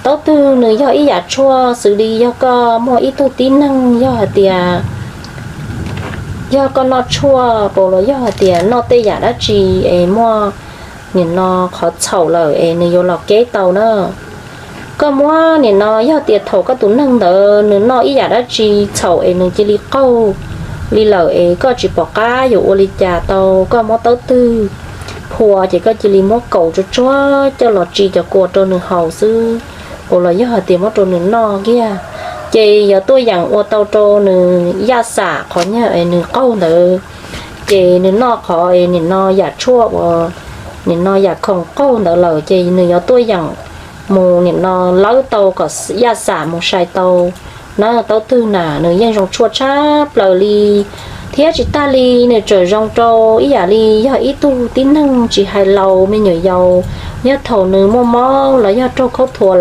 Taub twg nws yog ib yam tshuaj xws li yog koj muaj ib tug tib neeg yog hais tias yog koj noj tshuaj pam los yog hais tias noj tej yam dab tsi es muaj nim no qhov txhaum lawm es nws yuav los keb tau na. Koj muab nim no yog tias thaum koj tus neeg ntawd nws noj ib yam dab tsi txhaum es nws cia li qaug li lawm es koj tsis pom qab yuav ua li cas tau, koj muab taub twg phua ces koj cia li muab kaus tsuag tsuag coj los tsis cov kua rau nws haus xwb, pam los yog hais tias muab rau nws noj kiag, ces yuav tuaj yeem ua tau rau nws yaj xam qhov nyuag es nws qaug ntawd. Ces nws noj qhov es nim no yam tshuaj uas nim no yam khoom qaug ntawd lawm ces nws yuav tuaj yeem mus nim no lawb tau kom yaj xam mus sai tau na. Taub twg na nws yeej zoo tshuaj tshaj plaws li, thiab tsis tag li nws tseem zoo rau ib yam li yog ib tug tib neeg tsis hais laus me nyuam yaus, yog thaum nws muaj mob los yog raug khaub thuas